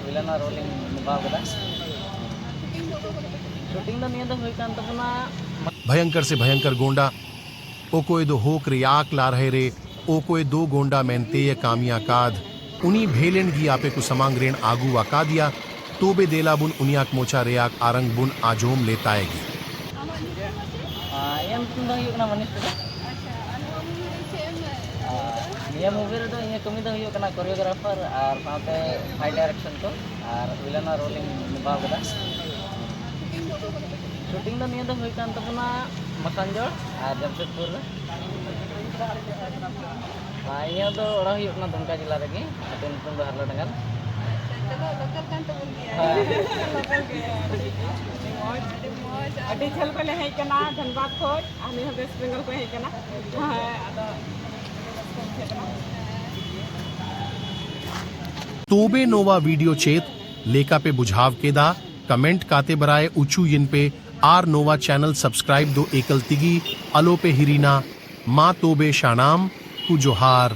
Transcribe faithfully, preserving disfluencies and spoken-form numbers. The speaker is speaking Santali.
ᱯᱮᱞᱮᱱᱟ ᱨᱳᱞ ᱤᱧ ᱱᱤᱵᱷᱟᱣ ᱠᱮᱫᱟ᱾ ᱥᱩᱴᱤᱝ ᱫᱚ ᱱᱤᱭᱟᱹ ᱫᱚ ᱦᱩᱭ ᱠᱟᱱ ᱛᱟᱵᱚᱱᱟ᱾ ᱵᱷᱚᱭᱚᱝᱠᱚᱨ ᱥᱮ ᱵᱷᱚᱭᱚᱝᱠᱚᱨ ᱜᱚᱱᱰᱟ, ᱚᱠᱚᱭ ᱫᱚ ᱦᱚᱠ ᱨᱮᱭᱟᱜ ᱞᱟᱹᱲᱦᱟᱹᱭ ᱨᱮ ᱚᱠᱚᱭ ᱫᱚ ᱜᱚᱱᱰᱟ ᱢᱮᱱᱛᱮᱭᱮ ᱠᱟᱹᱢᱤ ᱟᱠᱟᱫ, ᱩᱱᱤ ᱵᱷᱮᱞᱮᱱ ᱜᱮ ᱟᱯᱮ ᱠᱚ ᱥᱟᱢᱟᱝ ᱨᱮᱱ ᱟᱹᱜᱩ ᱟᱠᱟᱫᱮᱭᱟ᱾ ᱛᱚᱵᱮ ᱫᱮᱞᱟ ᱵᱚᱱ ᱩᱱᱤᱭᱟᱜ ᱢᱚᱪᱟ ᱨᱮᱭᱟᱜ ᱟᱲᱟᱝ ᱵᱚᱱ ᱟᱸᱡᱚᱢ ᱞᱮ ᱛᱟᱭ ᱜᱮ᱾ ᱟᱨ ᱤᱧᱟᱹᱜ ᱧᱩᱛᱩᱢ ᱫᱚ ᱦᱩᱭᱩᱜ ᱠᱟᱱᱟ ᱢᱚᱱᱤᱥ ᱴᱩᱰᱩ᱾ ᱟᱨ ᱱᱤᱭᱟᱹ ᱢᱩᱵᱷᱤ ᱨᱮᱫᱚ ᱤᱧᱟᱹᱜ ᱠᱟᱹᱢᱤ ᱫᱚ ᱦᱩᱭᱩᱜ ᱠᱟᱱᱟ ᱠᱳᱨᱤᱭᱳᱜᱨᱟᱯᱷᱟᱨ ᱟᱨ ᱥᱟᱶᱛᱮ ᱯᱷᱟᱭᱤᱴ ᱰᱟᱭᱨᱮᱠᱥᱚᱱ ᱠᱚ ᱟᱨ ᱵᱷᱤᱞᱮᱱᱟ ᱨᱳᱞ ᱤᱧ ᱱᱤᱵᱷᱟᱣ ᱠᱮᱫᱟ᱾ ᱥᱩᱴᱤᱝ ᱫᱚ ᱱᱤᱭᱟᱹ ᱫᱚ ᱦᱩᱭ ᱠᱟᱱ ᱛᱟᱵᱚᱱᱟ ᱢᱟᱠᱷᱟᱱᱡᱳᱲ ᱟᱨ ᱡᱟᱢᱥᱮᱫᱽᱯᱩᱨ ᱨᱮ᱾ ᱟᱨ ᱤᱧᱟᱹᱜ ᱫᱚ ᱚᱲᱟᱜ ᱦᱩᱭᱩᱜ ᱠᱟᱱᱟ ᱫᱩᱢᱠᱟ ᱡᱮᱞᱟ ᱨᱮᱜᱮ, ᱟᱹᱛᱩ ᱧᱩᱛᱩᱢ ᱫᱚ ᱦᱟᱨᱞᱟ ᱰᱟᱸᱜᱟᱞ᱾ ᱪᱚᱞᱚ, ᱞᱳᱠᱟᱞ ᱠᱟᱱ ᱛᱟᱵᱚᱱ ᱜᱮᱭᱟ᱾ ᱦᱮᱸ᱾ ᱞᱳᱠᱟᱞ ᱜᱮ᱾ ᱟᱹᱰᱤ ᱢᱚᱡᱽ, ᱟᱹᱰᱤ ᱢᱚᱡᱽ᱾ ᱟᱹᱰᱤ ᱡᱷᱟᱹᱞ ᱠᱷᱚᱱ ᱞᱮ ᱦᱮᱡ ᱠᱟᱱᱟ, ᱫᱷᱟᱱᱵᱟᱫᱽ ᱠᱷᱚᱱ᱾ ᱟᱨ ᱱᱤᱭᱟᱹ ᱦᱚᱸ ᱣᱮᱥᱴ ᱵᱮᱝᱜᱚᱞ ᱠᱷᱚᱱ ᱦᱮᱡ ᱠᱟᱱᱟ᱾ ᱦᱮᱸ, ᱟᱫᱚ ᱨᱟᱹᱥᱠᱟᱹ ᱵᱩᱡᱷᱟᱹᱜ ᱠᱟᱱᱟ᱾ ᱛᱚᱵᱮ ᱱᱚᱣᱟ ᱵᱷᱤᱰᱤᱭᱳ ᱪᱮᱫ ᱞᱮᱠᱟ ᱯᱮ ᱵᱩᱡᱷᱟᱹᱣ ᱠᱮᱫᱟ? ᱠᱚᱢᱮᱱᱴ ᱠᱟᱛᱮ ᱵᱟᱲᱟᱭ ᱚᱪᱚᱭᱤᱱ ᱯᱮ ᱟᱨ ᱱᱚᱣᱟ ᱪᱮᱱᱮᱞ ᱥᱟᱵᱥᱠᱨᱟᱭᱤᱵ ᱫᱚ ᱮᱠᱟᱞ ᱛᱮᱜᱮ ᱟᱞᱚ ᱯᱮ ᱦᱤᱲᱤᱧᱟ᱾ ᱢᱟ ᱛᱚᱵᱮ ᱥᱟᱱᱟᱢ ᱠᱚ ᱡᱚᱦᱟᱨ᱾